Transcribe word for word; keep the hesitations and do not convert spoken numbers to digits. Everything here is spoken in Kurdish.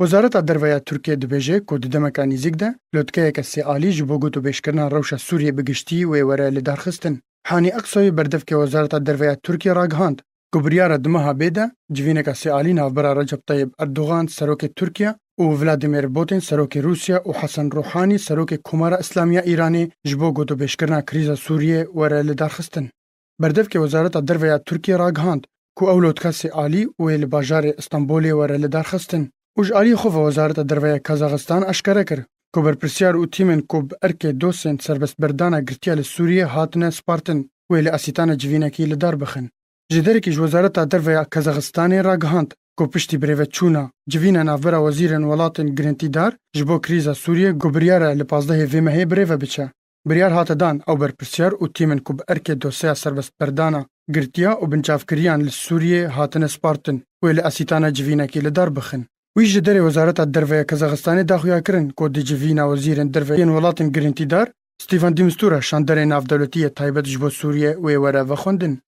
Wezareta Derve ya Tirkiyê dibêje ku di demeka nîzîk de lotkeyeke sêalî ji bo gotûbêjkirina rewşa Sûriyê bi giştî wê were lidarxistin. Hanî Aksoyê berdevkê Wezareta Derve ya Tirkiyê ragihand ku biryara di meha bê de civîneka sêalî navbera Recep Tayyip Erdogan, serokê Tirkiye, û Vladimir Putin, serokê Rûsya, û Hesen Ruhanî, serokê Komara Îslamî ya Îranê, ji bo gotûbêjkirina krîza Sûriyê were lidarxistin. Berdevkê Wezareta Derve ya Tirkiyê ragihand ku ew lotka sêalî wê li bajarê Stenbolê were lidarxistin û ji aliyê xwe ve Wezareta Derve ya Kazaxistan eşkere kir ku berpirsyar û tîmên ku bi erkê dosyên serbestberdana girtiya li Sûriyê hatine spartin wê li Asîtana civînekî li dar bixin. Ji derekî ji Wezareta Derve ya Kazaxistanê ragihand ku piştî birêveçûna civîna navbera wezîrên welatên girintîdar ji bo krîza Sûriyê ku biryar e li pazdehê vê mehê birêve biçe. Biryar hate dan ew berpirsyar û tîmên ku bi erkê dosyeya serbestberdana girtiya û binçavkiriyan li Sûriyê hatine spartin wê li Asîtana civînekî li dar bixin. Wî ji derê Wezareta Derve ya Kazaxistanê daxuya kirin ku di civîna wezîrên derve yên welatên girintîdar, Stefan de Mistura, şanderê navdewletî yê taybet ji bo Sûriyê wê were vexwendin.